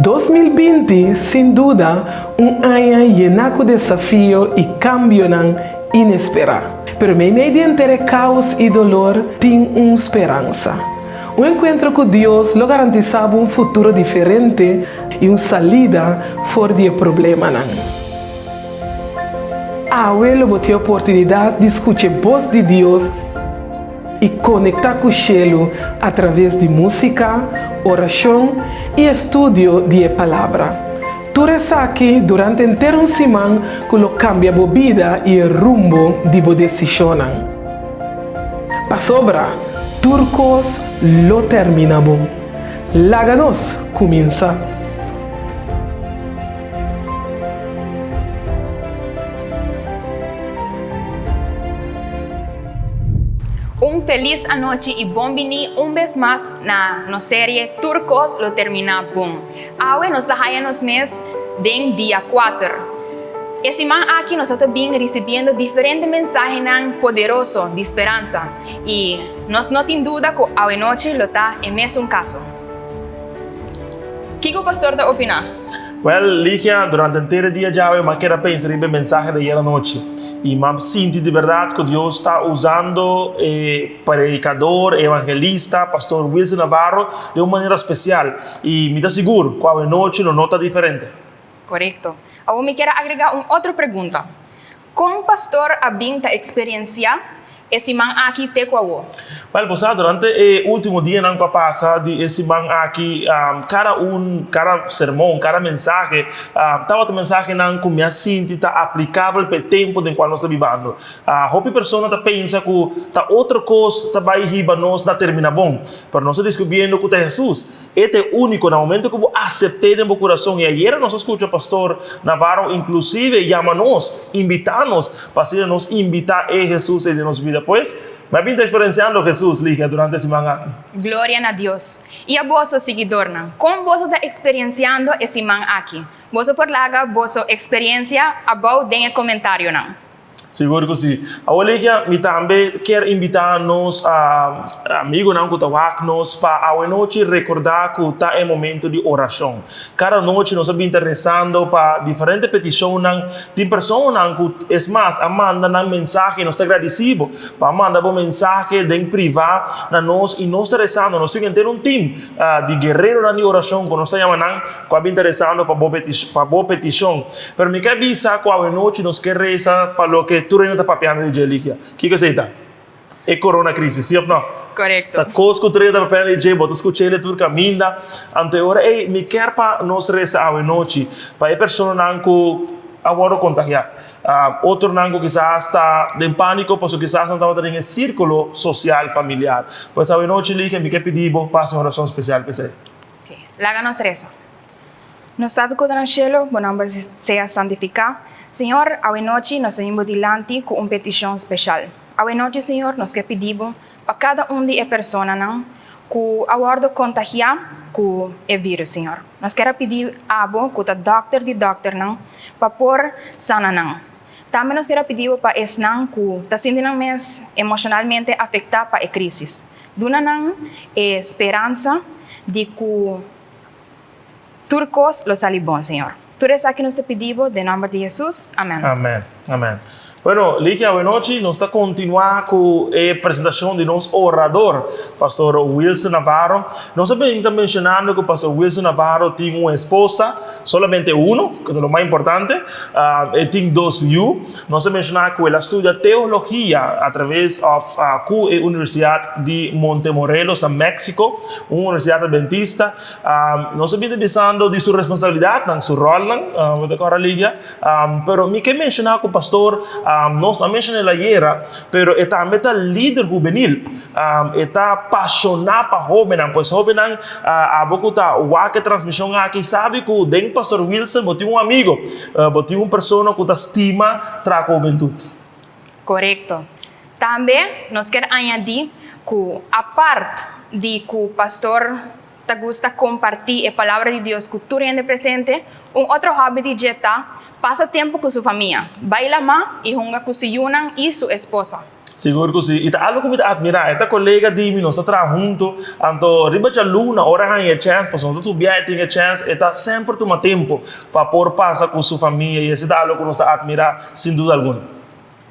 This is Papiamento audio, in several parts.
2020, sin duda, un aña yená ku desafio i kambionan inesperá. Pero meimei di henter e kaos i dolor, tin un speransa. Un enkuentro ku Dios lo garantisá bo un futuro diferente i un salida for di e problemanan. Awe lo bo tin e oportunidat di skucha e bos di Dios i konektá ku shelu atraves di músika, orashon i estudio di e Palabra. Tur esaki durante henter un siman ku lo kambia bo bida i e rumbo di bo desishonnan. Pasobra tur kos lo termina bon. Laga nos kuminsá! Un felis anochi i bon bini un bes mas na nos serie Tur Kos Lo Terminá Bon. Awe nos ta haya nos mes den dia kuater. E siman aki nos a ta bin risibiendo diferente mensahenan poderoso di speransa i nos no tin duda ku awe nochi lo ta e mesun kaso. Kiko pastor ta opiná? Wèl, Ligia, durante henter e dia djawe m'a keda pensa riba e mensahe di ayer anochi. I m'a sinti di bèrdat ku Dios ta usando e predikador, e evangelista, Pastor Wilson Navarro den un manera spesial. I mi ta sigur ku awe nochi lo no ta diferente. Korekto. Awor mi kier a agregá un otro pregunta. Kon pastor a bin ta eksperensiá e siman aki te ku awor? Wèl, bo sa, durante e último dianan ku a pasa di e siman aki, kada un, kada sermon, kada mensahe, tabata mensahenan ku mi a sinti ta aplikabel pa e tempu den kual nos ta bibando. Hopi persona ta pensa ku ta otro kos ta bai hiba nos na terminá bon, pero nos ta diskubriendo ku ta Hesus. E ta e úniko na momento ku bo asept'é den bo kurason. I ayera nos a skucha Pastor Navarro inklusive yama nos, invitá nos, pa asina nos invitá e Hesus ei den nos bida. Pues, mi a bin ta eksperensiando Hesus, Ligia, durante e siman aki. Gloria na Dios! I a boso, siguidornan, kon boso ta eksperensiando e siman aki? Boso por laga boso eksperensia abou den e komentarionan. Sigur ku si. Awor Ligia, mi tambe kier invitá nos amigunan ku ta wak nos pa awe nochi rekordá ku ta e momento di orashon. Kada nochi nos a bin ta rezando pa diferente petishonnan. Tin personanan ku es mas a manda nan mensahe i nos ta gradisí bo pa a manda bo mensahe den privá na nos i nos ta rezando. Nos tin henter un tim di guereronan di orashon ku nos ta yama nan ku a bin ta rezando pa bo pa bo petishon. Pero mi ke bisa ku awenochi nos ke reza pa loke tur hende ta papiando di dje, Ligia. Kiko esei ta? E corona crisis, si of no? Korekto. Ta kos ku tur hende ta papiando di dje, bo ta skuch'el tur kaminda. Anto e ora ei mi kier pa nos reza awenochi pa e personanan ku a wòrdu kontagiá. Otronan ku kisas ta den pániko pasobra kisas nan tabata den e sírkulo sosial familiar. Pues awenochi, Ligia, mi ke pidi bo pa hasi un orashon spesial p'esei. Ok, laga nos resa. Nos Tata ku ta na shelu, bo nòmber sea santifiká. Señor, awe nochi nos ta bin bo dilanti ku un petishon speshal. Awe nochi, Señor, nos ke pidi bo pa kada un di e personanan ku a wòrdu kontagiá ku e vírus, Señor. Nos kier a pidi abo ku ta dòkter di dòkternan pa por sana nan. Tambe nos kier a pidi bo pa esnan ku ta sinti nan mes emoshonalmente afektá pa e krísis. Duna nan e speransa di ku tur kos lo sali bon, Señor. Tur esaki nos ta pidi Bo den nòmber di Hesus. Amèn. Amèn. Amèn. Bueno, Ligia, awenochi nos ta kontinuá ku e presentashon di nos orador, Pastor Wilson Navarro. Nos a bin ta menshonando ku Pastor Wilson Navarro tin un esposa, solamente uno, ku ta lo mas importante. E tin dos yu. Nos a menshoná ku el a studia teologia a traves òf ku e Universidat di Montemorelos na Mexico, un universidat adventista. Nos a bini bisando di su responsabilidatnan, su ròlnan, bo ta kòrda Ligia? Pero mi ke menshoná ku pastor, nos no a menshoná el ayera, pero e tambe ta lider hubenil. E ta pashoná pa hóbennan. Pues hóbennan, abo ku ta wak e transmishon aki sabi ku den Pastor Wilson bo tin un amigo, bo tin un persona ku ta stima traha ku hubentut. Korekto. Tambe nos kier añadí ku apart di ku Pastor ta gusta kompartí e Palabra di Dios ku tur hende presente, un otro hòbi di dje ta pasa tempu ku su famia, bai lamá i hunga ku su yunan i su esposa. Sigur ku si. I ta algu ku mi ta atmirá. E ta kolega di mi, nos ta traha huntu. Anto riba djaluna ora e haña e chèns, pasobra no ta tur biaha e tin e chèns, e ta semper tuma tempu pa por pasa ku su famia i esei ta algu ku nos ta atmirá sin duda alguno.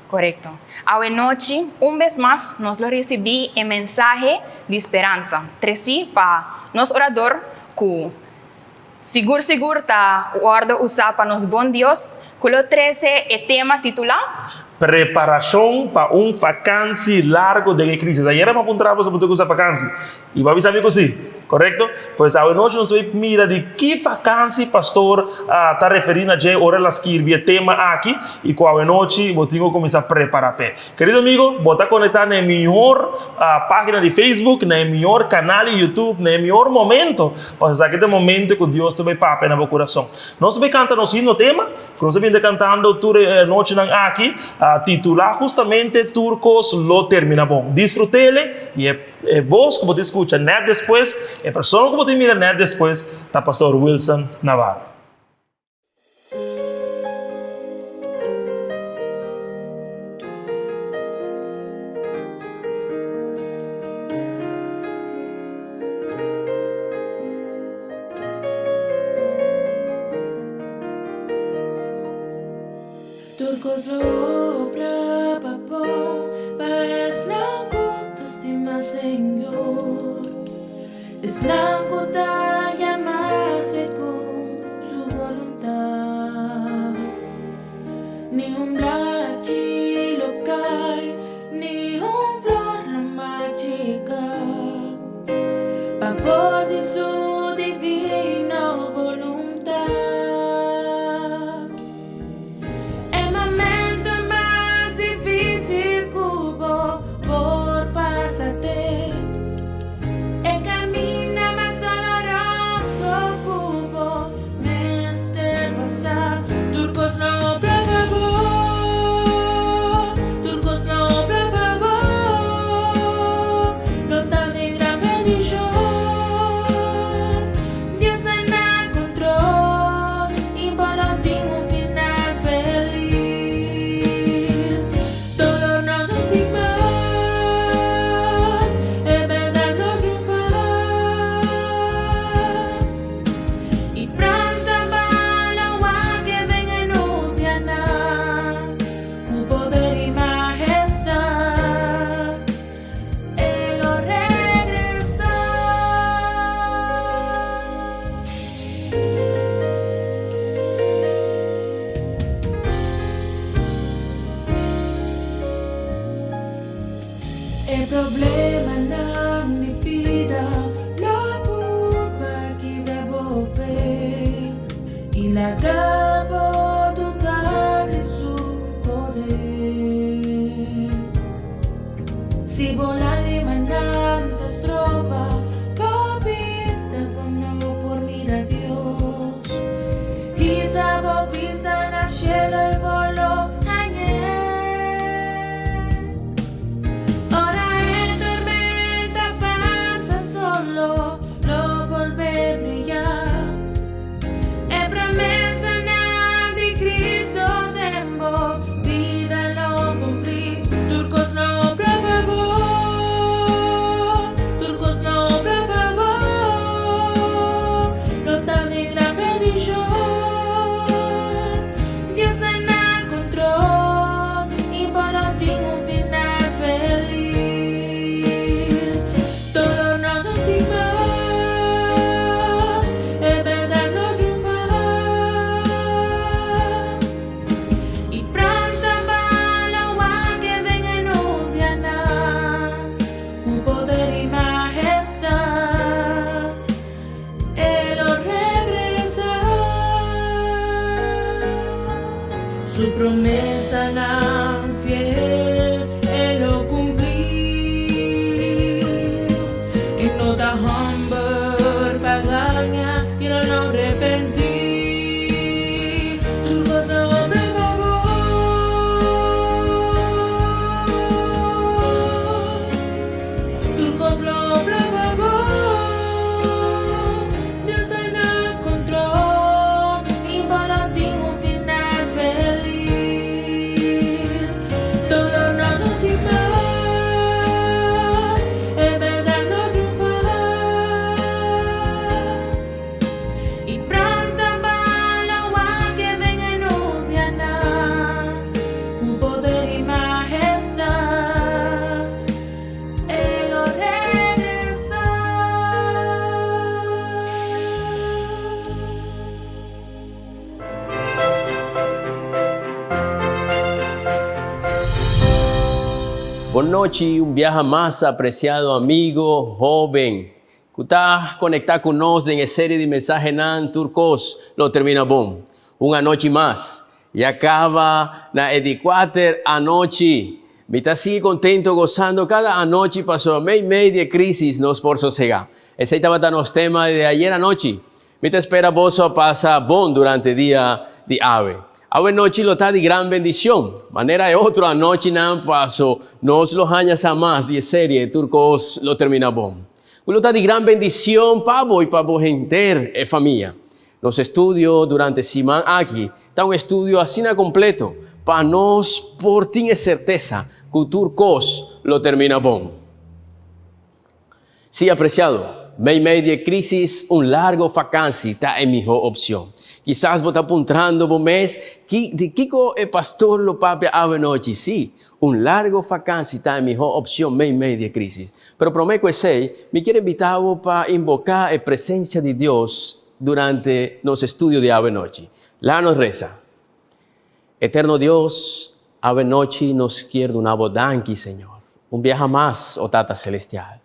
Korekto. Awe nochi, un bes mas, nos lo risibí e mensahe di speransa tresí pa nos orador ku sigur sigur ta wòrdu usá pa nos bon Dios ku lo trese e tema titulá. Preparashon pa un fakansi largu den e krisis. Ayera mi a puntra bo si bo ta gusta fakansi. I bo a bisa mi ku si. Korekto? Pues awe nochi nos ta bai mira di ki fakansi pastor ta referí na dje ora el a skirbi e tema aki i ku awe nochi bo tin ku kuminsá prepará p'e. Kerido amigo, bo ta konektá na e mihor página di Facebook, na e mihor kanal di YouTube, na e mihor momento, pasobra esaki ta e momento ku Dios ta bai papia na bo kurason. Nos ta bai kanta nos himno tema. Ku nos a bini ta kantando tur e anochinan aki, a titulá hustamente Tur kos lo termina bon. Disfrut'ele i e bos ku bo tin skucha nèt despues, e persona ku bo tin mira nèt despues ta Pastor Wilson Navarro. Tur kos lo obra pa bon pa esnan ku ta stima Señor, esnan ku ta yama segun su boluntat. Ni un blachi lo kai, ni un flor lo machiká, pa for di su divino boluntat. E momento mas difícil ku bo por pasa te e kaminda mas doloroso ku bo mester pasa. Tur kos lo obra pa bo, tur kos lo obra pa bo, lo ta di gran bendishon. Dios ta na control y bo lo tin un final feliz. Dolor no ta tin mas, e berdad lo triunfa. Y pronto bo lo wak e den e nubianan cu poder y majestad. E lo regresá. E problemanan di bida lo purba kibra bo fe i laga bo duda di su poder. Si bo lagrimanan ta stroba bo bista bo no por mira Dios. Hisa bo bista na shelo i bo lo hañ'é. Ora e tormenta pasa solo lo bolbe bria. E promesanan di Cristo den bo bida lo cumpli. Tur cos lo obra pa bo, tur cos lo obra pa bo, lo ta di gran bendicion. Dios ta na control y bo lo tin un final feliz. Dolor no ta tin mas, e berdad lo triunfa. Y pronto bo lo wak e den e nubianan, cu poder y majestad e lo regresa. Su promesanan fiel e lo cumpli. E no ta homber pa gaña y lo no repenti. Tur cos lo obra pa bo. Tur cos lo obra pa bo. Dios ta na control y bo lo tin un final feliz. Dolor no. Bon nochi un biaha mas apreciado amigo hoben cu ta conecta cu nos den e serie di mensahenan Tur Cos Lo Termina Bon. Un anochi mas Ya caba na e di cuater anochi. Mi ta sigui contento gozando cada anochi pasobra mei mei di e crisis nos por sosega. Esey tabata nos tema di ayer anochi. Mi ta spera boso a pasa bon durante dia di awe. Awe nochi lo ta di gran bendicion. Manera e otro anochinan paso nos lo haña sa mas di e serie Tur Cos Lo Termina Bon. Cu lo ta di gran bendicion pa bo y pa bo henter e famia. Nos estudio durante siman aki ta un estudio asina completo pa nos por tin e certeza cu tur cos lo termina bon. Sí, apreciado, meimei di e crisis un largo vakansi ta e miho opcion. Kisas bo ta puntrando bo mes ki di kico e pastor lo papia awe nochi. Sí, un largo vakansi ta e miho opcion meimei di e crisis. Pero prome cu esey, mi kier invita bo pa inboca e presencia di Dios durante nos estudio di awe nochi. Laga nos resa. Eterno Dios, awe nochi nos kier duna bo danki, Señor, un biaha mas, o Tata Celestial,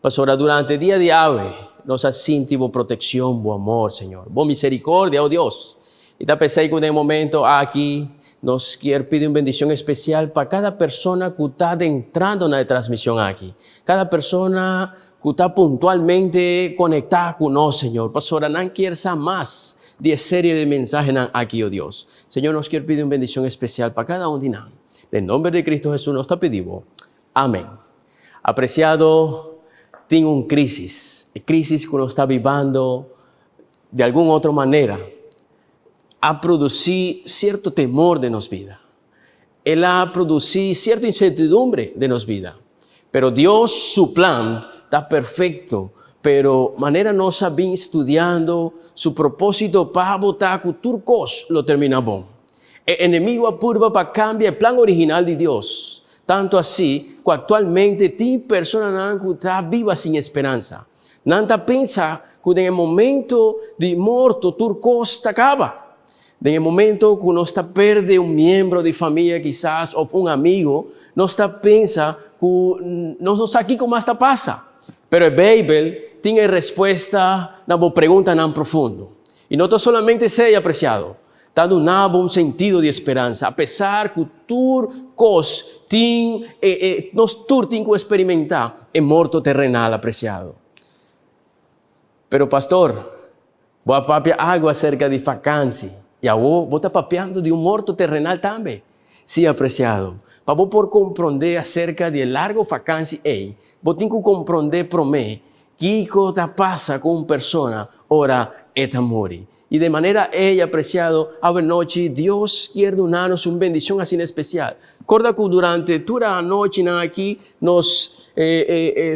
pasobra durante dia di awe nos a sinti bo proteccion, bo amor, Señor, bo misericordia, o Dios. Y ta p'esey cu den e momento aki nos kier pidi un bendicion especial pa cada persona cu ta adentrando na e transmision aki, cada persona Ku ta puntualmente konektá ku nos, Señor, pasobra nan kier sa mas di e serie di mensahenan aki, o Dios. Señor, nos kier pidi un bendishon espesial pa kada un di nan. Den nomber di Cristo Hesus nos ta pidi Bo. Amen. Apresiado, tin un krisis. E krisis ku nos ta bibando di algun otro manera a produsí sierto temor den nos bida. El a produsí sierto insertidumbre den nos bida. Pero Dios su plan ta perfecto. Pero manera nos a bin studiando, su propósito pa bo ta ku tur kos lo terminá bon. E enemigo a purba pa kambia e plan original di Dios, tantu así ku aktualmente tin personanan ku ta biba sin esperansa. Nan ta pensa ku den e momento di morto tur kos ta kaba. Den e momento ku nos ta perde un miembro di famia kisas òf un amigo, nos ta pensa ku nos no sa kiko mas ta pasa. Pero e Beibel tin e respuesta na bo preguntanan profundo. I no ta solamente esei, apresiado. Ta duna bo un sentido di esperansa apesar ku tur kos tin e e nos tur tin ku eksperimentá e morto terrenal, apresiado. Pero pastor, Bo a papia algu aserka di fakansi, i awor bo ta papiando di un morto terrenal tambe. Sí, apresiado, pa bo por komprondé aserka di e largo fakansi ei, bo tin ku komprondé promé kiko ta pasa ku un persona ora e ta muri. I den manera ei, apresiado, awenochi Dios kier duna nos un bendishon asina espesial. Korda ku durante tur e anochinan aki nos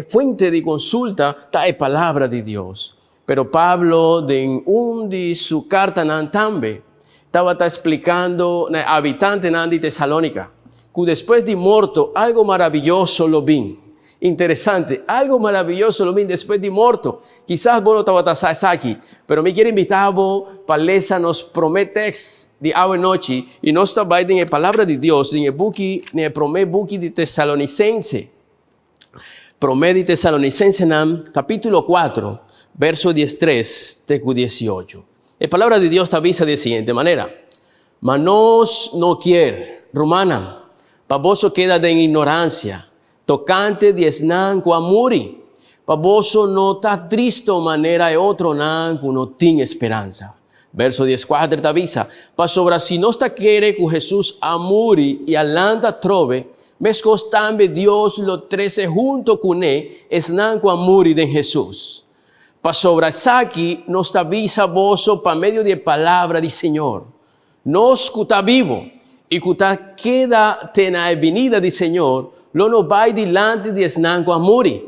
fuente di konsulta ta e Palabra di Dios. Pero Pablo den un di su kartanan tambe tabata splikando na e abitantenan di Tesalónika ku despues di morto algu maravioso lo bin. Interesante, algu maravioso lo bin despues di morto. Kisas bo no tabata sa esaki, pero mi kier invitá bo pa lesa nos promé tèks di awe nochi i nos ta bai den e Palabra di Dios den e buki, den e promé buki di Tesalonisense. Promé di Tesalonicensenan, capítulo 4, verso 13 te cu 18. E palabra di Dios ta bisa di e siguiente manera, Ma nos no kier, rumannan, pa boso keda den ignorancia tocante di esnan cu a muri, pa boso no ta tristo manera e otronan cu no tin esperansa. Verso 14 ta bisa, Pasobra si nos ta kere cu Jesús a muri i a lanta atrobe, Meskos tambe Dios lo trese hunto kuné esnan ku a muri den Hesus. Pasobra esaki nos ta bisa boso pa medio di e palabra di Señor, Nos ku ta bibo i ku ta keda te na e binida di Señor lo no bai dilanti di esnan ku a muri.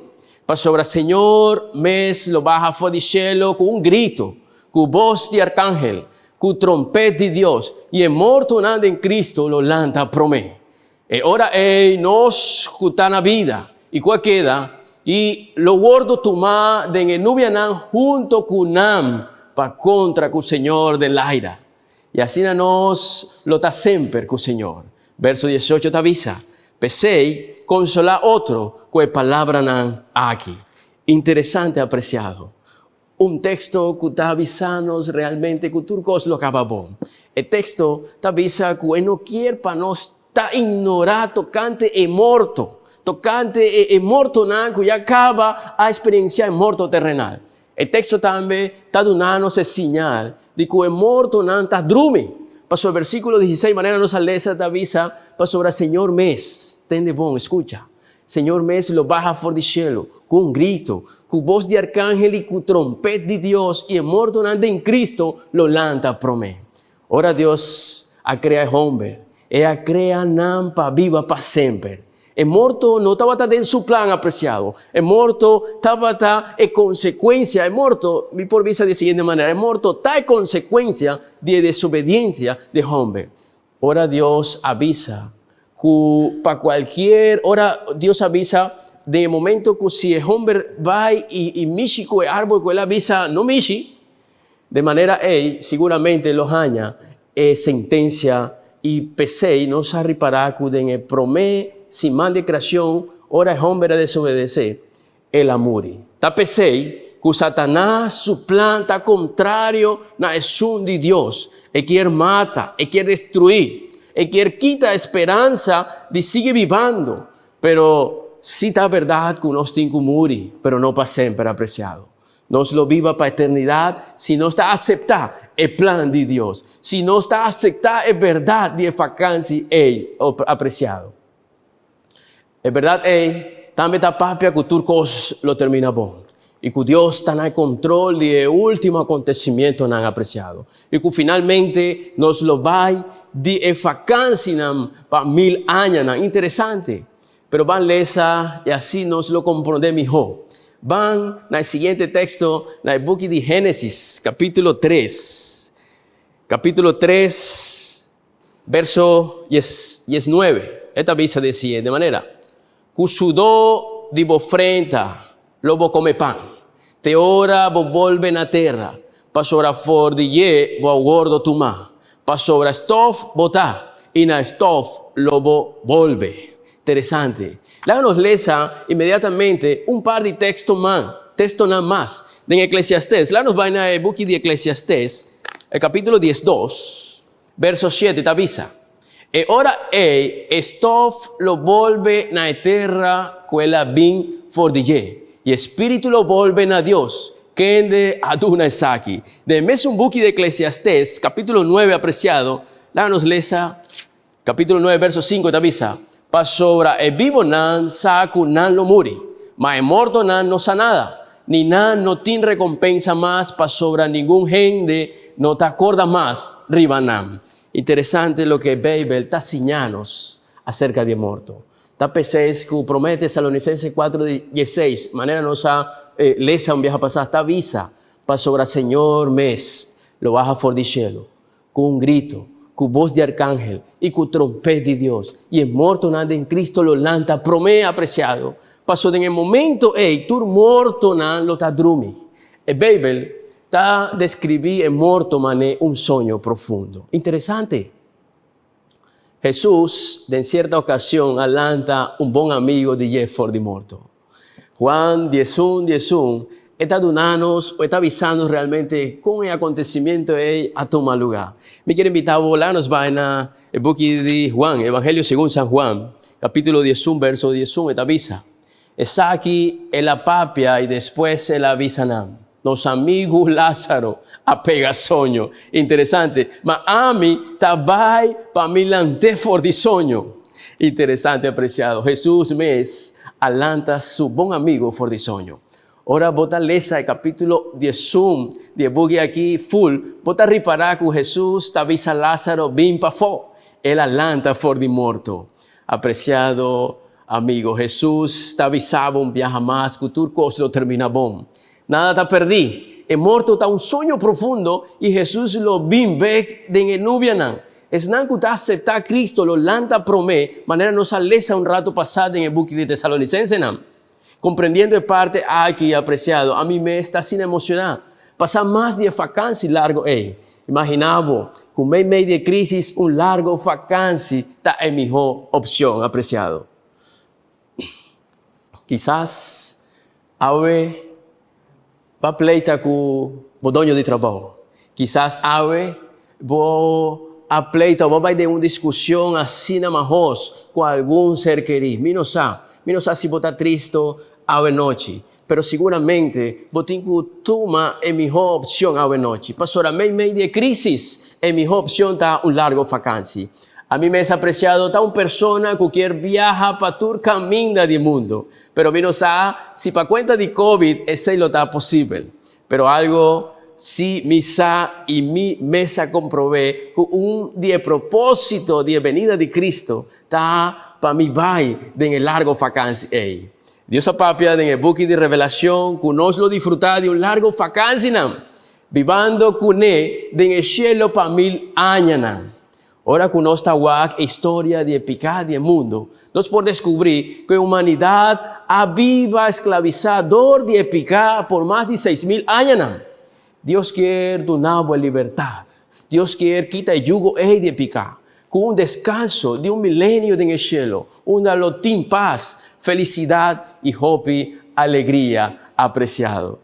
Pasobra Señor mes lo baha for di shelu ku un gritu, ku bos di arkangel, ku trompet di Dios, i e mortonan den Cristo lo lanta promé. E ora ei nos ku ta na bida i ku a keda i lo wordo tumá den e nubianan hunto ku nan pa kontra ku Señor den laira. I asina nos lo ta semper ku Señor. Verso 18 ta bisa, P'esei, konsolá otro ku e palabranan aki. Interesante, apresiado. Un teksto ku ta bisa nos realmente ku tur kos lo kaba bon. E teksto ta bisa ku e no kier pa nos ta ignorá tokante e morto, tokante e e mortonan ku ya kaba a eksperensiá e morto terenal. E teksto tambe ta duna nos e siñal di ku e mortonan ta drumi. Pasobra versíkulo dieseis manera nos a lesa ta bisa, Pasobra Señor mes, tende bon, skucha, Señor mes lo baha for di shelu ku un grito, ku bos di arkangel i ku trompet di Dios, i e mortonan den Cristo lo lanta promé. Ora Dios a krea e homber, E a krea nan pa biba pa semper. E morto no tabata den Su plan apresiado. E morto tabata e konsekuensia, e morto, mi por bisa di e siguiente manera, e morto ta e konsekuensia di e desobediensia di e homber. Ora Dios a bisa ku pa kualkier ora Dios a bisa den e momento ku si e homber bai i i mishi ku e arbol ku el a bisa no mishi, de manera ei siguramente lo haña e sentensia i p'esei nos a ripará ku den e promé siman di kreashon ora e homber a desobedesé el a muri. Ta p'esei ku Satanas su plan ta kontrario na esun di Dios. E kier mata, e kier destruí, e kier kita e speransa di sigui bibando. Pero si ta bèrdat ku nos tin ku muri, pero no pa semper, apresiado. Nos lo biba pa eternidat si nos ta aseptá e plan di Dios, si nos ta aseptá e bèrdat di e fakansi ei, apresiado. E bèrdat ei tambe ta papia ku tur kos lo termina bon i ku Dios ta na e kontrol di e último akontesimentonan apresiado i ku finalmente nos lo bai di e fakansinan pa mil añanan. Interesante! Pero ban lesa i asi nos lo komprondé mihó. Ban na e siguiente teksto na e buki di Génesis, kapítulo tres. Kapítulo tres. Verso diesnuebe, e ta bisa den siguiente manera, Ku sudó di bo frenta lo bo kome pan, te ora bo bolbe na tera, pasobra for di dje bo a wordo tumá, pasobra stof bo ta, i na stof lo bo bolbe. Interesante. Laga nos lesa inmediatamente un par di teksto man, tekstonan mas den Eklesiastés. Laga nos bai na e buki di Eklesiastés, e kapítulo diesdos. Verso shete ta bisa, E ora ei e stof lo bolbe na e tera ku el a bin for di dje, i e spiritu lo bolbe na Dios, kende a duna esaki. Den e mesun buki di Eklesiastés, kapítulo nuebe apresiado, laga nos lesa kapítulo nuebe verso sinku ta bisa, Pasobra e bibonan sa ku nan lo muri, ma e mortonan no sa nada, ni nan no tin rekompensa mas pasobra ningun hende no ta korda mas riba nan. Interesante loke Beibel ta siña nos aserka di e morto. Ta p'eseis ku Promé Tesalonisense kuatro dieseis, manera nos a lesa un biaha pasá, ta bisa, Pasobra Señor mes lo baha for di shelu ku un gritu, ku bos di arkangel i ku trompet di Dios, i e mortonan den Cristo lo lanta promé apresiado, paso den e momento ei tur mortonan lo ta drumi. E Beibel ta deskribí e morto manera un soño profundo. Interesante! Hesus den sierta ocasion a lanta un bon amigo di dje for di morto. Juan diesun diesun e ta duna nos o e ta bisa nos realmente con e acontecimiento ey a tuma lugar. Mi kier invita bo laga nos bay na e buki di Juan, Evangelio segun San Juan, capitulo diesun verso diesun e ta bisa, Esaki el a papia y despues el a bisa nan, Nos amigu Lázaro a pega soño. Interesante. Ma ami ta bai pa mi lant'é for di soño. Interesante, apreciado. Jesús mes a lanta su bon amigu for di soño. Ora bo ta lesa e capítulo diesun di e buki aki full, bo ta ripará cu Jesús ta bisa Lázaro bin pafó. El a lanta for di morto. Apreciado amigo, Jesús ta bisa bo un biaha mas cu tur cos lo termina bon. Nada ta perdí. E morto ta un soño profundo i Hesus lo bin bek den e nubianan. Esnan ku ta aseptá Kristo lo lanta promé, manera nos a lesa un ratu pasá den e buki di Tesalonisensenan. Komprendiendo e parte aki, apresiado, ami mes ta asina emosioná. Pasá mas di e fakansi largu ei. Imaginá bo ku meimei di e krísis un largu fakansi ta e mihó opshon, apresiado. Kisas awe bo a pleita ku bo doño di trabou. Kisas awe bo a pleita o bo a bai den un diskushon asina mahos ku algun ser kerí. Mi no sa. Mi no sa si bo ta tristo awe nochi. Pero siguramente bo tin ku tuma e mihó opshon awe nochi. Pasobra meimei di e krísis, e mihó opshon ta un largo fakansi. Ami mes apresiado ta un persona ku kier biaha pa tur kaminda di mundu, pero mi no sa si pa kuenta di Covid esei lo ta posibel. Pero algo si mi sa i mi mes a komprobé ku un di e propósito di e benida di Cristo ta pa mi bai den e largo fakansi ei. Dios a papia den e buki di Revelacion cu nos lo disfruta di un largo vakansinan, bibando cune den e cielo pa mil añanan. Ora cu nos ta wak e historia di e pica di e mundo, nos por descubri cu e humanidad a biba esclavisa dor di e pica por mas di 6000 añanan. Dios kier duna bo e libertad. Dios kier kita e yugo ei di e piká, ku un deskanso di un milenio den e shelu, unda lo tin pas, felisidat i hopi alegria. Apresiado.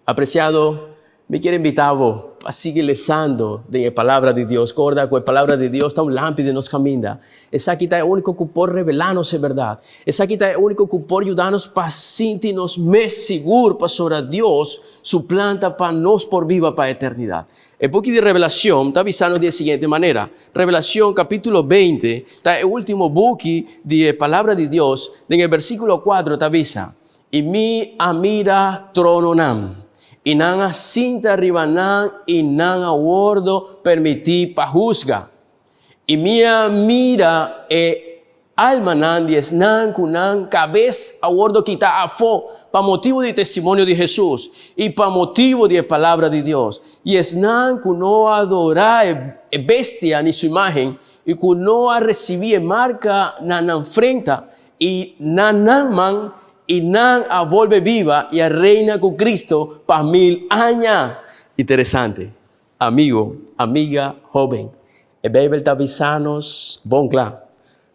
Apresiado, mi kier invitá bo pa sigui lesando den e Palabra di Dios. Korda ku e Palabra di Dios ta un lampi den nos kaminda. Esaki ta e úniko ku por revelá nos e bèrdat. Esaki ta e úniko ku por yuda nos pa sinti nos mes sigur pasobra Dios su plan ta pa nos por biba pa eternidat. E buki di Revelashon ta bisa nos di e siguiente manera, Revelashon kapítulo beinti ta e último buki di e Palabra di Dios, den e versíkulo kuatro ta bisa, I mi a mira trononan, i nan a sinta riba nan i nan a wòrdu permití pa husga. I mi a mira e almanan di esnan ku nan kabes a wordo kitá afó pa motibu di testimonio di Hesus i pa motibu di e palabra di Dios, i esnan ku no a adorá e bestia ni su imágen i ku no a risibí e marka na nan frenta i na nan man, i nan a bolbe biba i a reina ku Cristo pa mil aña. Interesante. Amigo, amiga hóben, e Beibel ta bisa nos bon kla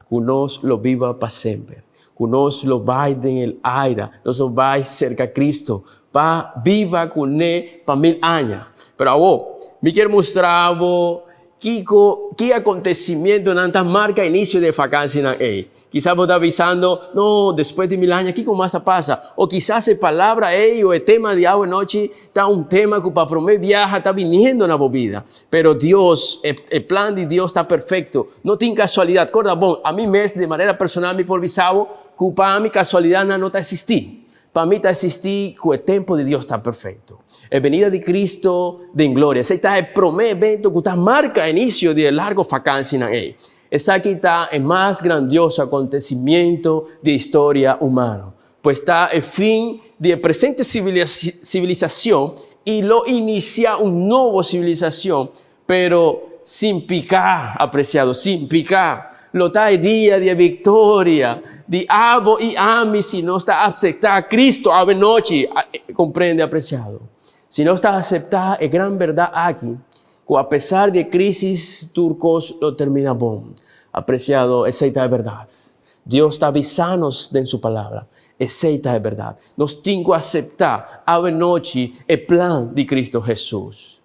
ku nos lo biba pa semper, ku nos lo bai den el aira, nos lo bai serka Cristo pa biba kuné pa mil aña. Pero awor, mi kier mustra bo kiko, ki akontesimientonan ta marka inisio di e fakansinan ei. Kisas bo ta bisando, No, despues di mil aña, kiko mas a pasa? O kisas e palabra ei o e tema di awe nochi ta un tema ku pa promé biaha ta biniendo na bo bida. Pero Dios, e, e plan di Dios ta perfekto. No tin kasualidat. Korda bon, ami mes di manera personal mi por bisa bo ku pa ami kasualidatnan no ta eksistí. Pa mi ta eksistí ku e tempu di Dios ta perfekto. E benida di Cristo den gloria. Esei ta e promé evento ku ta marka inisio di e largo fakansinan ei. Esaki ta e mas grandioso acontecimiento di e historia humano, pues ta e fin di e presente civilisacion y lo inicia un nobo civilisacion, pero sin pica, apreciado, sin pica. Lo ta e dia di e victoria di abo y ami si nos ta acepta Cristo awe nochi, comprende, apreciado. Si nos ta acepta e gran berdad aki, Ku apesar di e krísis tur kos lo terminá bon. Apresiado, esei ta e bèrdat. Dios ta avisá nos den su Palabra. Esei ta e bèrdat. Nos tin ku aseptá awenochi e plan di Kristu Hesus.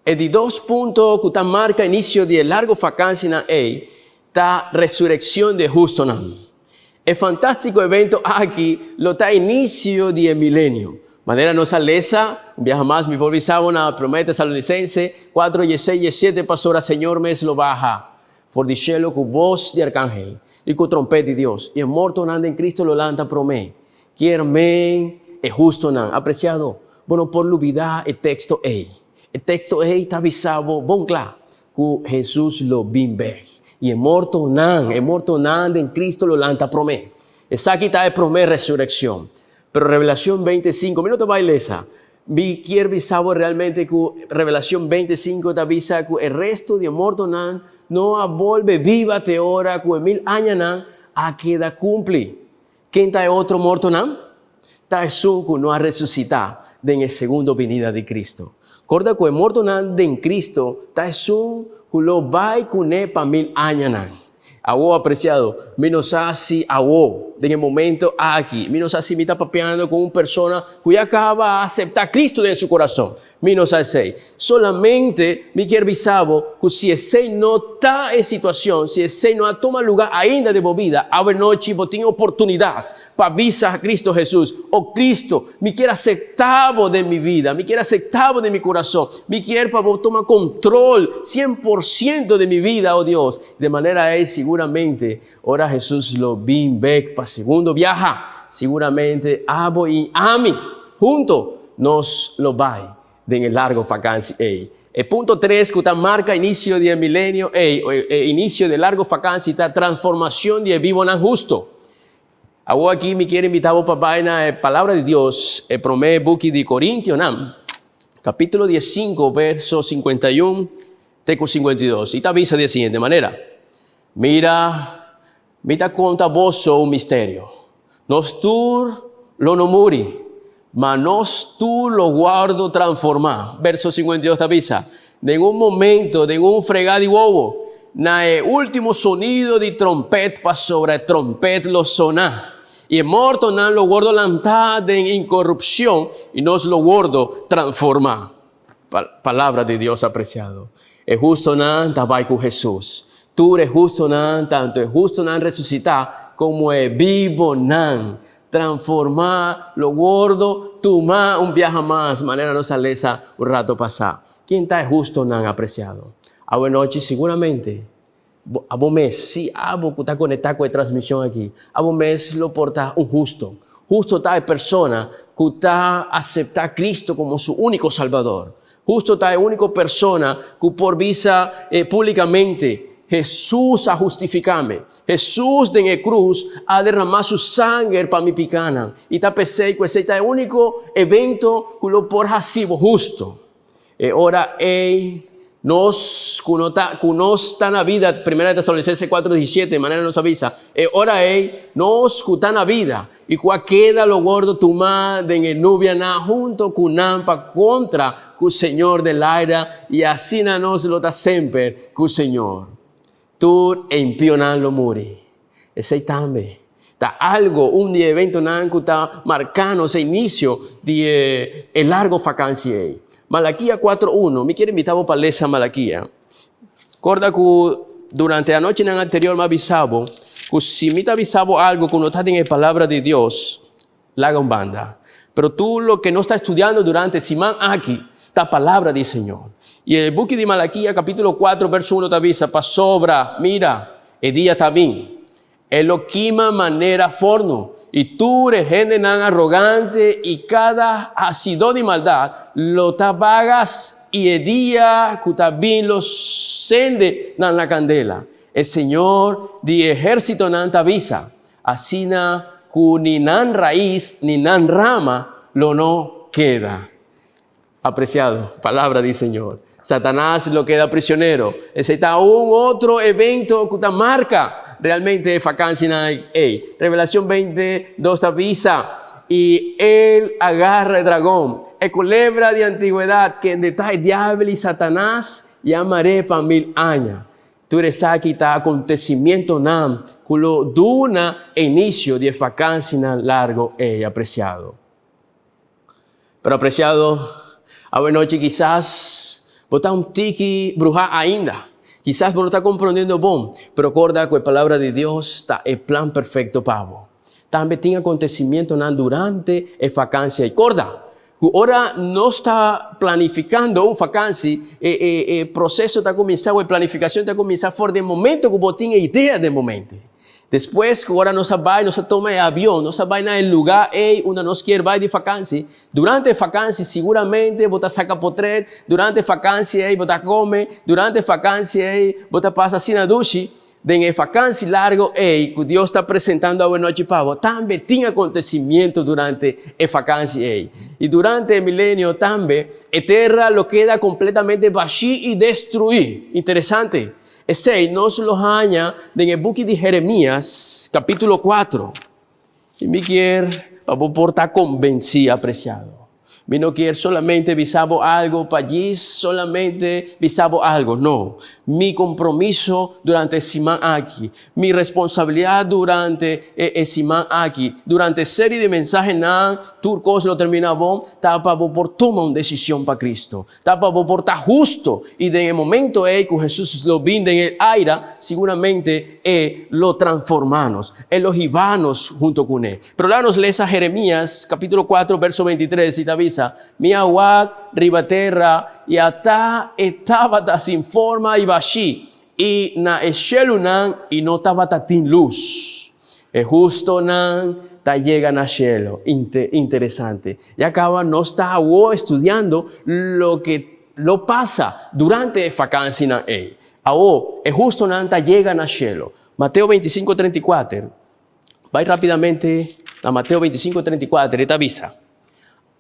E di dos punto ku ta marka inisio di e largo fakansinan ei ta resurekshon di e hustonan. E fantástiko evento aki lo ta inisio di e milenio. Manera nos a lesa, un biaha mas mi por bisa bo na Promé Tesalonisense 4, 16, 17, Pasobra Señor mes lo baha for di shelu ku bos di arkangel i ku trompet di Dios, i e mortonan den Cristo lo lanta promé. Kier men e hustonan. Apresiado, bo no por lubidá e teksto ei. E teksto ei ta bisa bo bon kla Ku Hesus lo bin bek. I e mortonan, e mortonan den Cristo lo lanta promé. Esaki ta e promé resureccion. Pero Revelacion 25, mi no ta bai lesa. Mi kier bisa bo realmente ku Revelacion 25 ta bisa ku e resto di e mortonan no a bolbe biba te ora ku e mil añanan a keda cumpli. Ken ta e otro mortonan? Ta esun ku no a resusitá den e segundo binida di Kristu. Korda ku e mortonan den Kristu ta esun ku lo bai kuné pa mil añanan. Awo apreciado, mi no sa si awo, den e momento aki, mi no sa si mi ta papiando cu un persona cu ya caba a acepta Cristo den su corazon. Mi no sa esey. Solamente mi kier bisa bo cu si esey no ta e situacion, si esey no a tuma luga ainda den bo bida, awe nochi bo tin oportunidad pa bisa Cristo Jesus, O Cristo, mi kier acepta bo den mi bida, mi kier acepta bo den mi curason, mi kier pa bo tuma control cien por ciento di mi bida, o Dios. De manera ey siguramente ora Jesus lo bin bek pa segundo biaha, siguramente abo y ami hunto nos lo bay den e largo vakansi ey. E punto tres cu ta marca inicio di e milenio ey, o e inicio di e largo vakansi ta transformacion di e bibonan husto. Awor aki mi kier invita bo pa bai na e Palabra di Dios, e prome buki di Corintionan, capítulo diesinco, verso 51 te cu 52. I ta bisa di e siguiente manera, Mira, mi ta conta boso un misterio, Nos tur lo no muri, ma nos tur lo wordo transforma. Verso 52 ta bisa, Den un momento, den un frega di wowo, na e ultimo sonido di trompet, pasobra e trompet lo sona, i e mortonan lo wordo lantá den incorupcion, i nos lo wordo transformá. Palabra di Dios apreciado. E hustonan ta bai cu Jesus. Tur e hustonan, tanto e hustonan resucitá como e bibonan transformá, lo wordo tumá un biaha mas, manera nos a lesa un rato pasá. Ken ta e hustonan apreciado? Awenochi siguramente bo, abo mes, si abo cu ta conectá cu e transmision aki, abo mes lo por ta un husto. Husto ta e persona cu ta aceptá Cristo como su único Salbador. Husto ta e único persona cu por bisa públicamente, Jesús a hustificá mi. Jesús den e cruz a derramá su sanger pa mi picánan. I ta p'esei cu esei ta e único evento cu lo por haci bo husto. E ora ei, nos ku no ta, ku nos ta na bida, Primera Tesalonicense 4, 17, manera nos a bisa, e ora ei, nos ku ta na bida i ku a keda lo wordo tumá den e nubianan hunto ku nan pa kontra ku Señor den laira, i asina nos lo ta semper ku Señor. Tur e impionan lo muri. Esei tambe ta algo, un di e eventonan ku ta marká nos e inisio di e largo fakansi ei. Malakia 4 uno, mi kier invitá bo pa lesa Malakia. Korda ku durante e anochinan anterior mi a bisa bo ku si mi ta bisa bo algo ku no ta den e Palabra di Dios, laga un banda. Pero tur loke nos ta estudiando durante e siman aki ta Palabra di Señor. I e buki di Malakia kapítulo 4 verso 1 ta bisa, Pasobra, mira, e dia ta bin, e lo kima manera forno, i tur e hendenan arogante i kada hasidó di maldat lo ta bagas, i e dia ku ta bin lo sende nan na kandela. E Señor di ehérsitonan ta bisa, Asina ku ni nan rais ni nan rama lo no keda. Apresiado, palabra di Señor. Satanas lo keda prisionero. Esei ta un otro evento ku ta marka realmente e fakansinan ei. Revelacion 20, dos ta bisa, I el a gara e dragon, e kulebra di antigwedat, kende ta e diabel i Satanas, i a mar'é pa mil aña. Tur esaki ta acontecimientonan cu lo duna e inicio di e vacancienan largo ey, apreciado. Pero apreciado, awenochi kisas bo ta un tiki bruha ainda. Kisas bo no ta comprondiendo bon, pero corda cu e Palabra di Dios ta e plan perfecto pa bo. Tambe tin acontecimientonan durante e vacancia ey. Corda! Ku ora nos ta planifikando un fakansi, e e e proseso ta kuminsá o e planifikashon ta kuminsá for di e momento ku bo tin e idea den bo mente. Despues ku ora nos a bai, nos a toma e avion, nos a bai na e lugá ei unda nos kier bai di fakansi. Durante e fakansi siguramente bo ta saka potret, durante e fakansi ei bo ta kome, durante e fakansi ei bo ta pasa asina dushi. Den e vakansi largo ei ku Dios ta presentando awenochi pa bo, tambe tin akontesimiento durante e vakansi ei. I durante e milenio tambe e tera lo keda kompletamente bashí i destruí. Interesante! Esei nos lo haña den e buki di Jeremias, kapítulo kuatro. I mi kier pa bo por ta kombensí, apresiado. Mi no kier solamente bisa bo algo pa djis solamente bisa bo algo. No. Mi compromiso durante e siman aki, mi responsabilidad durante e e siman aki, durante e serie di mensahenan, tur cos lo termina bon, ta pa bo por tuma un decision pa Cristo. Ta pa bo por ta husto y den e momento ey cu Jesus lo bin den e aira, siguramente E lo transforma nos, E lo hiba nos hunto cu ne. Pero laga nos lesa Jeremías capítulo 4 verso 23 y ta bisa, Mi a wak riba tera y ata e tabata sin forma y bashí, y na e shelunan y no tabata tin luz. E hustonan ta yega na shelu. Interesante. Ya caba nos ta awo estudiando loke lo pasa durante e fakansinan ey. Awo, e hustonan ta yega na shelu. Mateo 25, 34. Bai rapidamente na Mateo 25, 34, e ta bisa,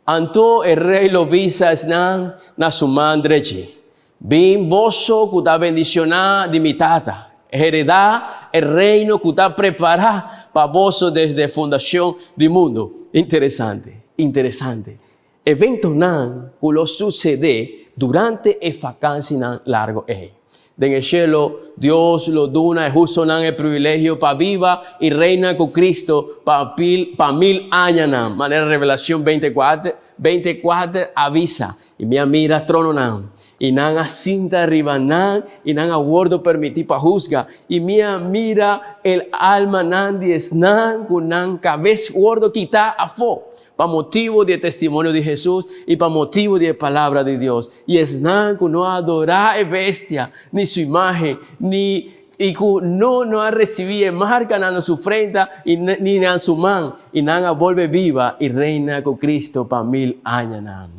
Anto e rei lo bisa esnan na su man drechi, Bin boso ku ta bendicioná di mi Tata, heredá e reino ku ta prepará pa boso desde fundacion di mundu. Interesante, interesante. Eventonan ku lo sucedé durante e fakansinan largo ei. Den e shelo, Dios lo duna e hustonan e privilegio pa biba i reina ku Cristo pa pa mil añanan, manera Revelacion 24, 24 a bisa. I mi a mira trononan, i nan a sinta riba nan, i nan a wordo permití pa husga. I mi a mira el almanan di esnan ku nan kabes wordo kitá afó, pa motibu di e testimonio di Hesus i pa motibu di e palabra di Dios. I esnan ku no a adorá e bestia, ni su imágen, ni i ku no no a risibí e markanan na su frenta i ni na su man, i nan a bolbe biba i reina ku Cristo pa mil añanan.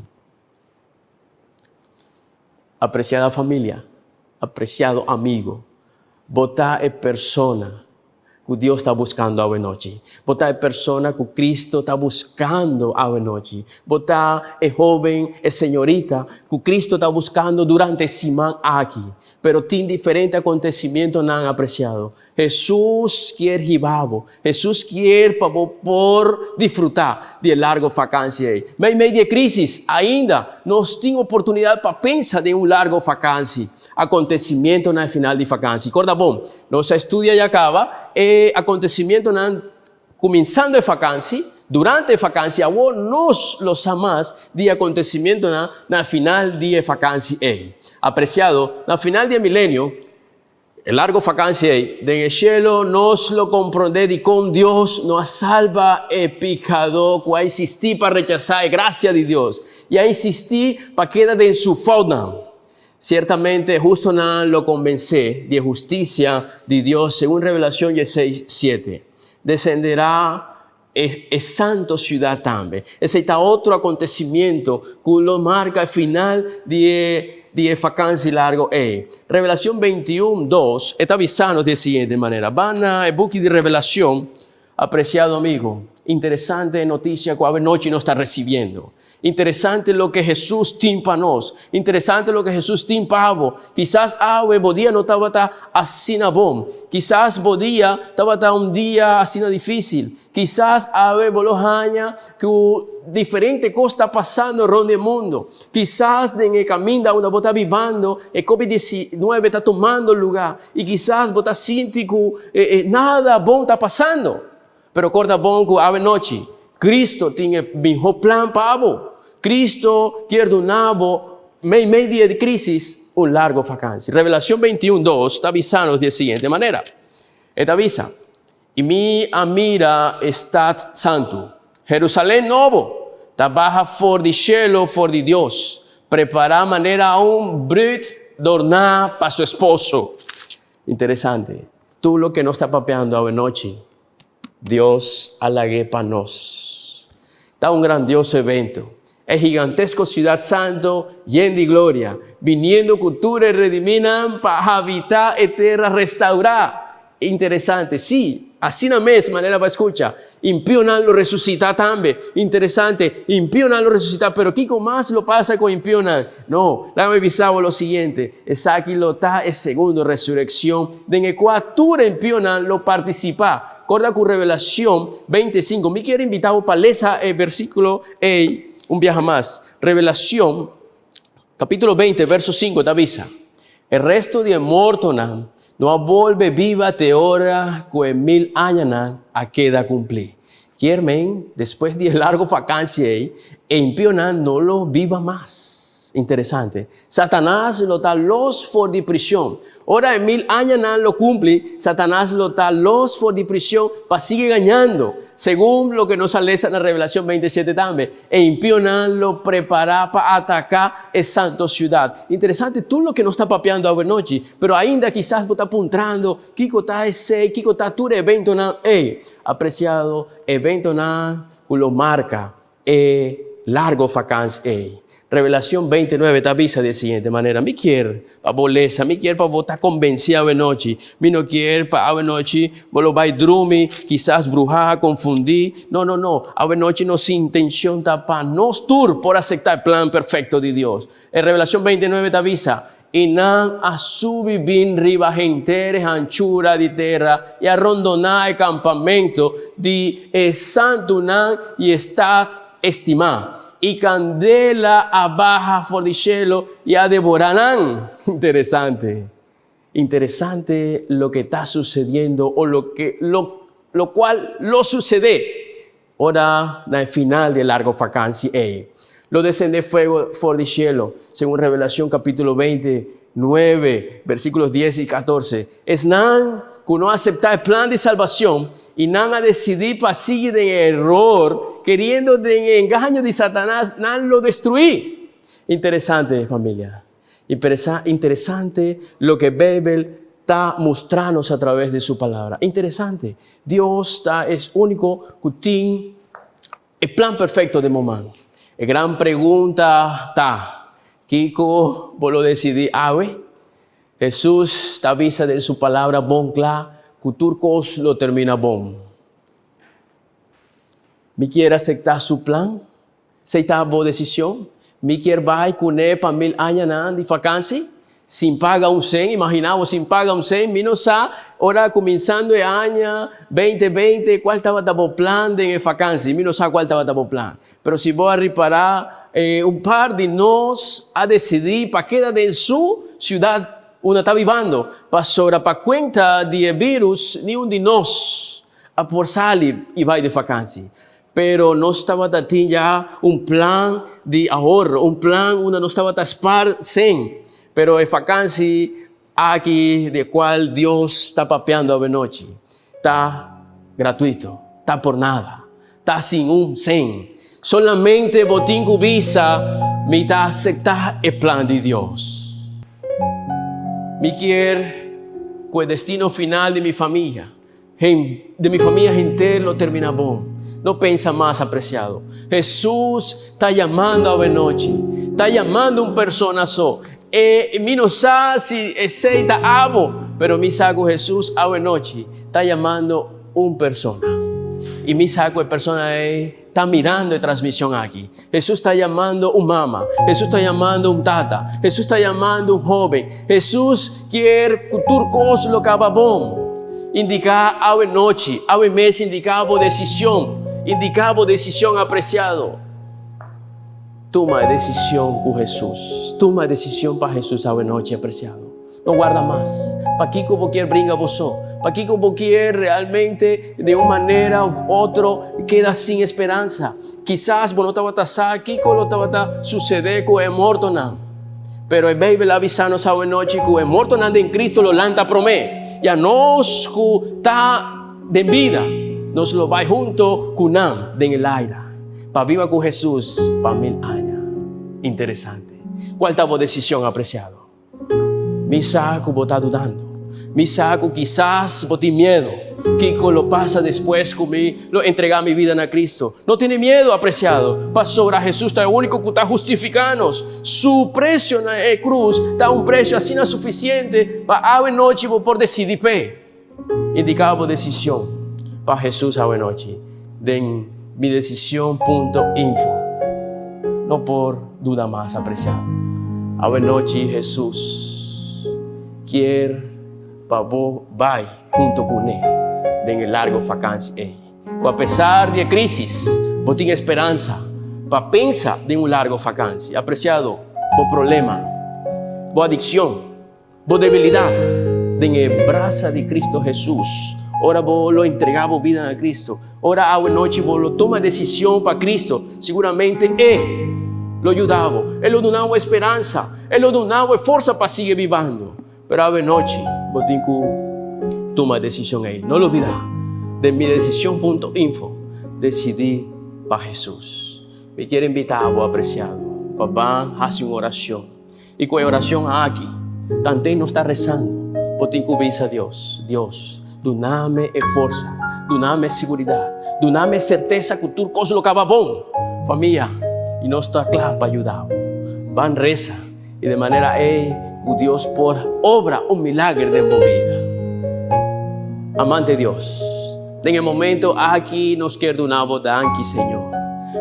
Apresiada familia, apresiado amigo, bo ta e persona ku Dios ta buskando awenochi. Bo ta e persona ku Cristo ta buskando awenochi. Bo ta e hoben, e señorita ku Cristo ta buskando durante e siman aki. Pero tin diferente akontesimientonan apresiado. Hesus kier hiba bo. Hesus kier pa bo por disfrutá di e largo fakansi ei. Meimei di e krísis, ainda nos tin oportunidat pa pensa den un largo fakansi. Akontesimientonan e final di fakansi. Korda bon, nos a studia ya kaba e akontesimientonan kuminsando e fakansi, durante e fakansi, awor nos lo sa mas di e akontesimientonan na final di e fakansi ei. Apresiado, na final di e milenio, E largo fakansi ei, den e shelu nos lo komprondé dikon Dios no a salba e pikadó ku a insistí pa rechasá e grasia di Dios i a insistí pa keda den su foutnan. Siertamente e hustonan lo konbensé di e hustisia di Dios segun Revelashon dieseis, siete. Desenderá e e santo siudat tambe. Esei ta otro akontesimiento ku lo marka e final di e di e fakansi largo ei. Revelashon 21, 2 e ta bisa nos di e siguiente manera. Ban na e buki di Revelashon, apresiado amigo. Interesante e notisia ku awenochi nos ta resibiendo. Interesante loke Hesus tin pa nos. Interesante loke Hesus tin pa bo. Kisas awe bo dia no tabata asina bon. Kisas bo dia tabata un dia asina difisil. Kisas awe bo lo haña ku diferente kos ta pasando rond di e mundo. Kisas den e kaminda unda bo ta bibando e covid 19 ta tumando luga i kisas bo ta sinti ku nada bon ta pasando. Pero corda bon cu awe nochi, Cristo tin e miho plan pa bo. Cristo kier duna bo, mei mei di e crisis, un largo vakantie. Revelacion 21, 2 ta bisa nos di e siguiente manera. E ta bisa, I mi a mira e stad santu, Jerusalem nobo, ta baha for di shelo for di Dios, prepara manera un bruid dorná pa su esposo. Interesante. Tur loke nos ta papiando awenochi, Dios a lag'é pa nos. Ta un grandioso evento. E gigantesko siudat santo yen di gloria, biniendo ku tur e redimínan pa habitá e tera restaurá. Interesante, sí, asina mes manera bo a skucha. Impionan lo resusitá tambe. Interesante, impionan lo resusitá, pero kiko mas lo pasa ku impionan? No, laga mi bisa bo lo siguiente, esaki lo ta e segundo resurekshon den e kua tur impionan lo partisipá. Korda ku Revelashon 25, mi kier invitá bo pa lesa e versíkulo ei. Un biaha mas, Revelacion capítulo 20 verso 5 ta bisa, E resto di e mortonan no a bolbe biba te ora cu e mil añanan a keda cumplí. Kier men, despues di e largo vakantie ei, e impionan no lo biba mas. Interesante. Satanas lo ta los for di prision. Ora e mil añanan lo cumpli, Satanas lo ta los for di prision pa sigui gañando. Segun loke nos a lesa na Revelacion 27 tambe, e impionan lo prepara pa ataca e santo ciudad. Interesante tur loke nos ta papiando awenochi, pero ainda kisas bo ta puntrando, Kico ta esey? Kico ta tur e eventonan ey? Apreciado, eventonan cu lo marca e largo vakans ei. Revelacion 29 ta bisa di e siguiente manera, Mi kier pa bo lesa, mi kier pa bo ta convenci awenochi. Mi no kier pa awenochi bo lo bai drumi, kisas bruha, confundi. No, no, no. Awenochi nos intencion ta pa nos tur por acepta e plan perfecto di Dios. E Revelacion 29 ta bisa, I nan a subi bin riba henter e hanchura di tera i a rondoná e kampamentu di e santunan i e stat estimá. I kandela a baha for di shelu i a devorá nan. Interesante! Interesante loke ta susediendo o loke lo lokual lo susedé Ora na e final di e largo fakansi ei, lo desendé fuego for di shelu, segun Revelacion capítulo 29, versículos 10 i 14. Esnan cu no aceptá e plan di salbacion i nan a decidí pa sigui den e eror, keriendo den e engaño di Satanas, nan lo destruí. Interesante, familia. Interesante loke Beibel ta mustra nos a traves di su Palabra. Interesante. Dios ta es úniko ku tin e plan perfekto den bo man. E gran pregunta ta, Kiko bo lo desidí awe? Hesus ta bisa den su Palabra bon kla ku tur kos lo termina bon. Mi kier acepta su plan? Esey ta bo decision? Mi kier bay cune pa mil añanan di vakantie? Sin paga un cent? Imagina bo sin paga un cent? Mi no sa ora cuminsando e aña beinti beinti cual tabata bo plan den e vakantie. Mi no sa cual tabata bo plan. Pero si bo a ripara un par di nos a decidi pa keda den su ciudad unda ta bibando pasobra pa cuenta di e virus ni un di nos a por sali i bai di vakansi. Pero nos tabata tin ya un plan di ahorro, un plan unda nos tabata spar sen. Pero e vakansi aki di cual Dios ta papiando awenochi ta gratuito, ta por nada, ta sin un sen. Solamente bo tin cu bisa, Mi ta acepta e plan di Dios. Mi kier cu e destino final di mi famia De mi famia henter lo termina bon. No pensa mas, apreciado. Jesús ta yamando awenochi. Ta yamando un persona so. E mi no sa si esey ta abo, pero mi sa cu Jesús awenochi ta yamando un persona. Y mi sa cu e persona ey ta mirando e transmision aki. Jesús ta yamando un mama. Jesús ta yamando un tata. Jesús ta yamando un hoben. Jesús kier cu tur cos lo caba bon. Indica awe nochi, awe mes indica bo decision. Indica bo decision apreciado. Tuma e decision cu Jesús. Tuma e decision pa Jesús awe nochi apreciado. No warda mas. Pakiko bo kier bringa bo so? Pakiko bo kier realmente di un manera of otro keda sin esperansa? Kisas bo no tabata sa kiko lo tabata sucede cu e mortonan. Pero e Bijbel a bisa nos awenochi cu e mortonan den Cristo lo lanta prome. Y anos cu ta den bida, nos lo bay hunto cu nan den el aira pa biba cu Jesus pa mil aña. Interesante. Cual ta bo decision, apreciado? Mi sa ku bo ta dudando. Mi sa ku kisas bo tin miedu. Kiko lo pasa despues ku mi lo entregá mi bida na Kristu? No tene miedu, apresiado, pasobra Hesus ta e úniko ku ta hustifiká nos. Su presio na e krus ta un presio asina sufisiente pa awe nochi bo por desidí p'e. Indiká bo desishon pa Hesus awe nochi den midesicion punto info. No por duda mas, apresiado. Awe nochi Hesus kier pa bo bai hunto kuné den e largo fakansi ei. Ku apesar di e krisis, bo tin e speransa. pa pensa den un largo vakansi. Apresiado, bo problema, bo adikshon, bo debilidat den e brasa di Kristu Hesus. Ora bo lo entregá bo bida na Kristu, ora awe nochi bo lo tuma desishon pa Kristu, siguramente E lo yuda bo, E lo duna bo e speransa, E lo duna bo e forsa pa sigui bibando. Pero awe nochi bo tin ku tuma desishon ei. No lubidá, den midesishon punto info, desidí pa Hesus. Mi kier invitá bo, apresiado, pa ban hasi un orashon. I ku e orashon aki, tanten nos ta resando, bo tin ku bisa Dios, Dios, duna mi e forsa, duna mi e siguridat, duna mi e sertesa ku tur kos lo kaba bon. Famia, i nos ta kla pa yuda bo. Ban resa. I de manera ei ku Dios por obra un milager den bo bida. Amante Dios, den e momento aki nos kier duna bo danki, Señor,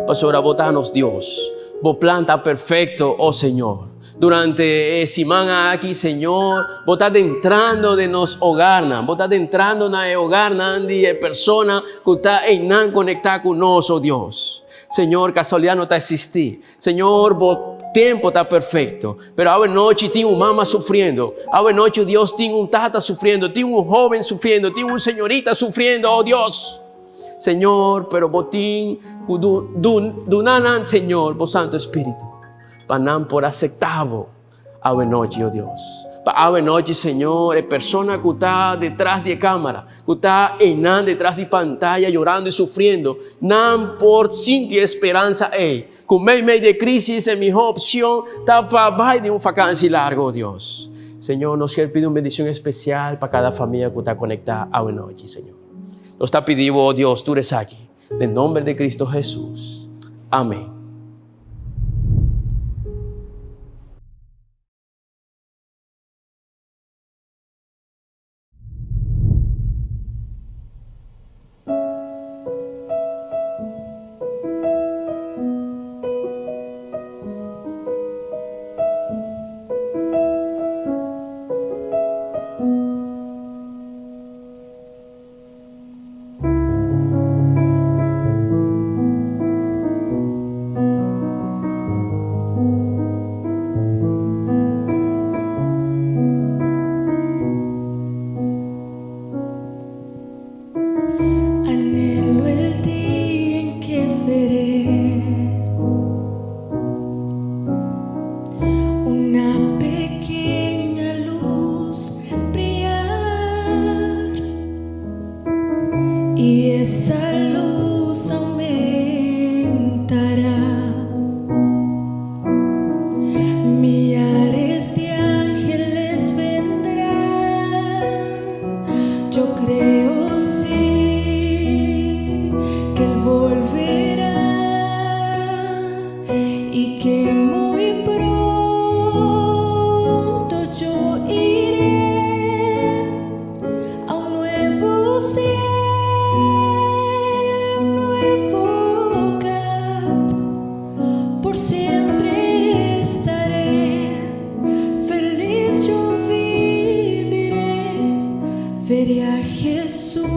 pasobra bo ta nos Dios. Bo plan ta perfecto, oh Señor. Durante e siman aki, Señor, bo ta adentrando den nos hogarnan, bo ta adentrando na e hogarnan di e persona ku ta einan konektá ku nos, oh Dios. Señor, kasualidat no ta eksistí. Señor, bo tempo ta perfecto, pero awe nochi tin un mama sufriendo, awe nochi Dios tin un tata sufriendo, tin un joven sufriendo, tin un señorita sufriendo, oh Dios. Señor, pero bo tin cu duna nan, Señor, bo Santo Espíritu, pa nan por acepta bo. Awe nochi, oh Dios. Pa awe nochi, Señor, e persona ku ta detras di e kámara, ku ta einan detras di pantaya yorando i sufriendo, nan por sinti e speransa ei, ku meimei di e krísis e mihó opshon ta pa bai den un fakansi largu, oh Dios. Señor, nos kier pidi un bendishon espesial pa kada famia ku ta konektá awe nochi, Señor. Nos ta pidi bo, oh Dios, tur esaki, den nomber di Cristo Hesus. Amén. Anhelo el día en que veré una pequeña luz brillar y esa luz aumentará. Millares de ángeles vendrán, yo creo sí que él volverá y que muy pronto yo iré a un nuevo cielo, un nuevo hogar. Por siempre estaré, feliz yo viviré, veré a Jesús.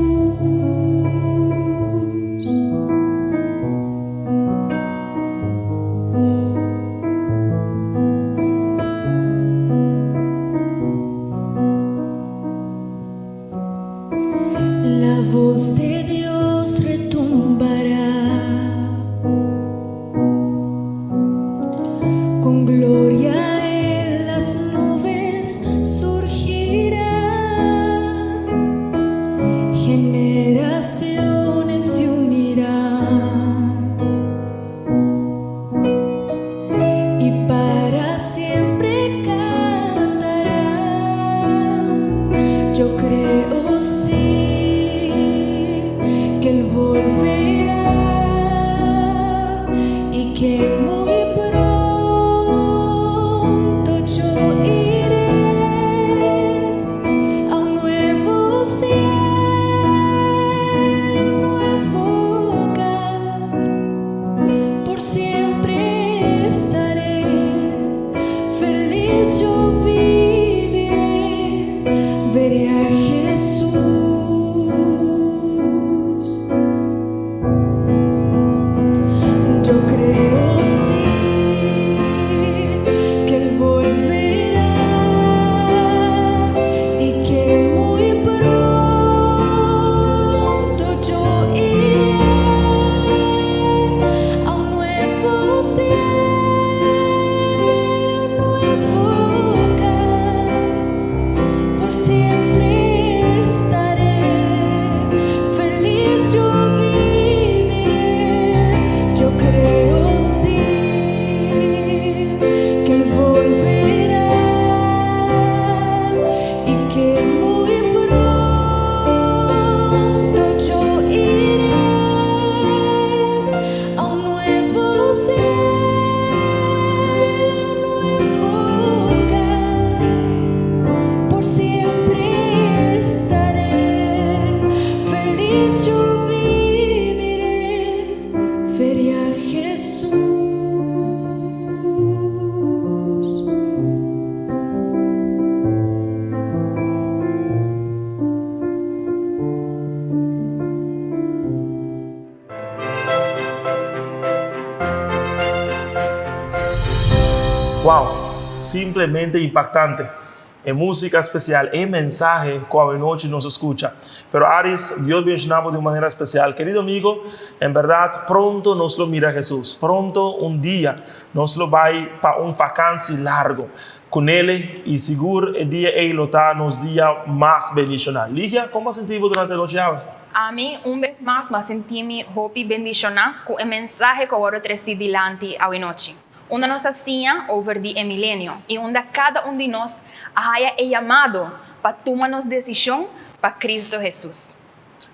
La voz de Dios retumbará con gloria en las nubes surgirá. Generaciones se unirán y para siempre cantarán. Yo creo sí. Wow, simplemente impaktante. E músika spesial, e mensahe ku awe nochi nos a skucha. Pero Aris, Dios benshoná bo di un manera spesial. Kerido amigo, en bèrdat pronto nos lo mira Hesus. Pronto un dia nos lo bai pa un fakansi largo ku nele i sigur e dia ei lo ta nos dia mas bendishoná. Ligia, kon bo a sinti bo durante e nochi awe? Ami, un bes mas, bo a sinti mi hopi bendishoná ku e mensahe ku a wòrdu tresí dilanti awe nochi. Unda nos a siña over di e milenio i unda kada un di nos a haya e yamado pa tuma nos desishon pa Cristo Hesus.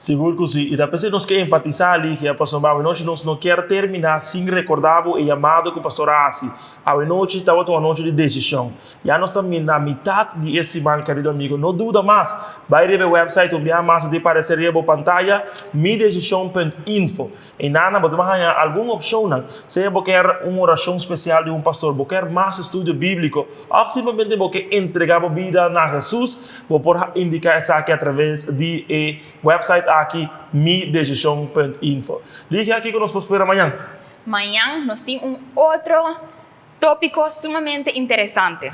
Sigur ku si, i ta p'esei nos ke enfatisá, Ligia, pasobra awenochi nos no kier terminá sin rekordá bo e yamado ku pastor a hasi. Awenochi tabata un anochi di desishon. Ya nos ta na mitat di e siman, kerido amigo. No duda mas, bai riba e website un biaha mas di paresé riba bo pantaya, midesishon punt info. Einan bo ta haña algun opshonnan, sea bo kier un orashon spesial di un pastor, bo kier mas estudio bíbliko òf simplemente bo ke entregá bo bida na Hesus, bo por indiká esaki atraves di e wèpsait aki, midesishon punt info. Ligia, kiko nos por spera mañan? Mañan nos tin un otro tópiko sumamente interesante.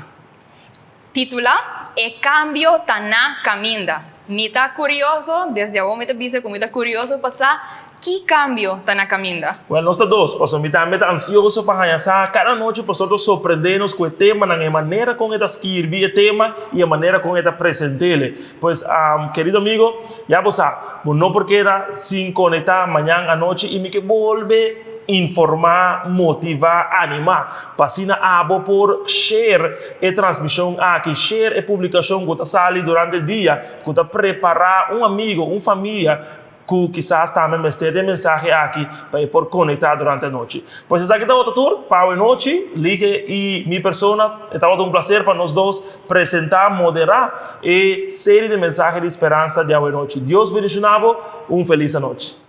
Titulá, E kambio ta na kaminda. Mi ta kurioso, desde awor mi ta bisa ku mi ta kurioso pa sa ki kambio ta na kaminda. Wèl, nos ta dos, pasobra mi tambe ta ansioso pa haña sa. Kada nochi pastor ta sorprendé nos ku e temanan, e manera kon e ta skirbi e tema i e manera kon e ta present'é. Pues, kerido amigo, ya bo sa, bo no por keda sin konektá mañan anochi i mi ke bolbe informá, motivá, animá, pa asina abo por share e transmishon aki, share e publikashon ku ta sali durante dia, ku ta prepará un amigo, un famia ku kisas tambe mester di e mensahe aki pa e por konektá durante anochi. Pues esaki tabata tur pa awe nochi, Lige i mi persona, e tabata un plaser pa nos dos presentá, moderá e serie di mensahe di speransa di awe nochi. Dios bendishoná bo, un felis anochi.